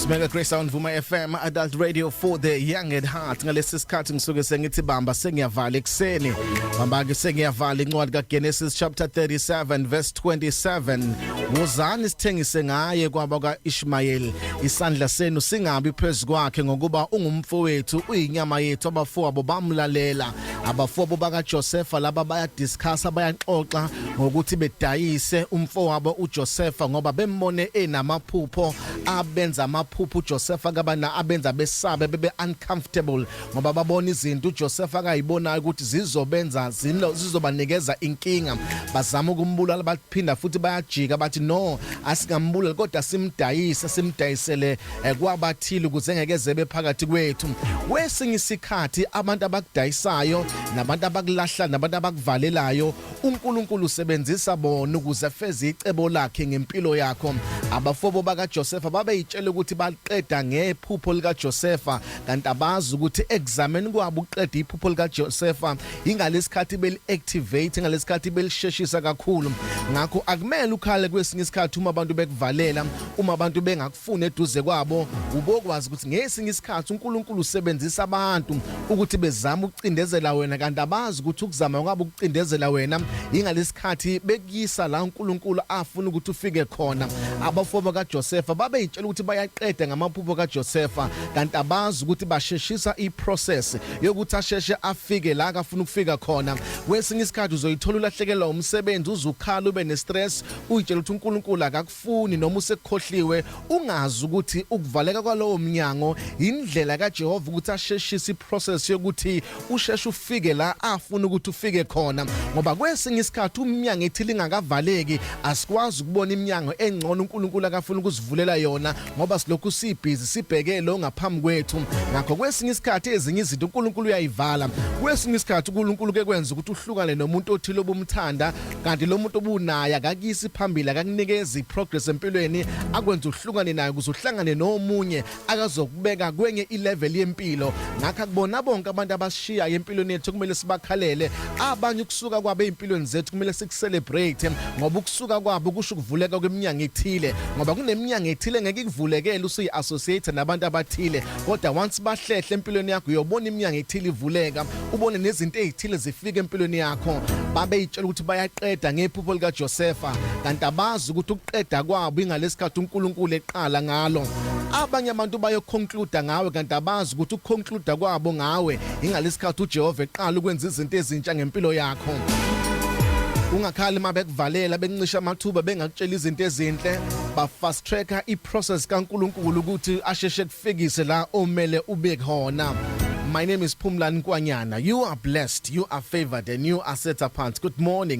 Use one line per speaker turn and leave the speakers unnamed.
Mega Grace on Vuma FM, Adult Radio for the Young at Heart. Ngalesi sikhathi ngisuke sengithi bamba sengiyavala ekseni. Bamba ke sengiyavala incwadi kaGenesis chapter 37 verse 27. Wozani sithengise ngaye kwaba kaIshmael. Isandla senu singabi phezukwakhe ngokuba ungumfowethu, uyinyama yethu. Abafowabo bamlalela. Abafowabo bakaJosefa laba bayadiscussa, bayaxoxa ngokuthi bedayise umfowabo uJosefa ngoba bembone enamaphupho abenza amaphupho uJosefa kabana abenza besabe, bebe uncomfortable, ngoba babona izinto uJosefa akayibonayo ukuthi zizobenza zizobanikeza inkinga. Bazama ukumbulala, baphinda futhi bayajika, bathi no, asingambulali kodwa simdayise, simdayisele kwabathile ukuze ngeke zebe phakathi kwethu. Kwesinye isikhathi abantu abakudayisayo nabantu abakulahla nabantu abakuvalelayo, uNkulunkulu usebenzisa bona ukuze afeze icebo lakhe ngempilo yakho. Abafobo bakaJosefa babeyitshela ukuthi baqeda ngephupho likaJosefa, kanti abazi ukuthi ekuzameni kwabo ukuqeda iphupho likaJosefa ingalesikhathi beli activate, ngalesikhathi belisheshisa kakhulu. Ngakho akumele ukhale kwesinye isikhathi uma abantu bekuvalela, uma abantu bengakufuni eduze kwabo. Ubokwazi ukuthi ngesinye isikhathi uNkulunkulu usebenzisa abantu ukuthi bezama ukucindezela wena, kanti abazi ukuthi ukuzama kwabo ukucindezela wena ingalesikhathi bekuyisa la uNkulunkulu afuna ukuthi ufike khona. Abafobo kaJosefa babeyitshela ukuthi bayaqeda ngamaphupho kaJosefa, kanti abazi ukuthi basheshisa iprocess yokuthi asheshe afike la akafuna ukufika khona. Kwesinye isikhathi uzoyithola ulahlekelwa umsebenzi, uzukhala, ube nestress, uyitshela ukuthi uNkulunkulu akakufuni noma usekukhohliwe, ungazi ukuthi ukuvaleka kwalowo mnyango indlela kaJehova ukuthi asheshise iprocess yokuthi usheshe ufike la afuna ukuthi ufike khona, ngoba kwesinye isikhathi umnyango ethile ingakavaleki asikwazi ukubona iminyango engcono uNkulunkulu akafuna ukusivulela yona, ngoba silokhu sibhizi sibheke lo ngaphambi kwethu. Ngakho kwesinye isikhathi ezinye izinto uNkulunkulu uyayivala. Kwesinye isikhathi uNkulunkulu ke kwenza ukuthi uhlukane nomuntu othile obumthanda, kanti lo muntu obunaye akakuyisi phambili, akakunikezi progress empilweni, akwenza uhlukane naye ukuze uhlangane nomunye akazokubeka kwenye ilevel yempilo. Ngakho akubona bonke abantu abasishiyayo empilweni yethu kumele sibakhalele. Abanye ukusuka kwabo ezimpilweni zethu kumele sikucelebrate, ngoba ukusuka kwabo kusho ukuvuleka kweminyango ethile, ngoba kuneminyango ethile ngeke ikuvulekele usuyi-associate nabantu abathile, kodwa once bahlehle empilweni yakho uyobona iminyango ethile ivuleka, ubone nezinto ezithile zifika empilweni yakho. Babeyitshela ukuthi bayaqeda ngephupho likaJosefa, kanti abazi ukuthi ukuqeda kwabo ingalesikhathi uNkulunkulu eqala ngalo. Abanye abantu bayoconclude ngawe, kanti abazi ukuthi ukuconclude kwabo ngawe ingalesikhathi uJehova eqala ukwenza izinto ezintsha ngempilo yakho. Ungakhali uma bekuvalela, bekuncisha amathuba, bengakutshela izinto ezinhle. Ba fast tracka iprocess kaNkulunkulu ukuthi asheshe kufikise la omele ube khona. My name is Phumlani Nkwanyana. You are blessed, you are favored and you are set apart. Good morning.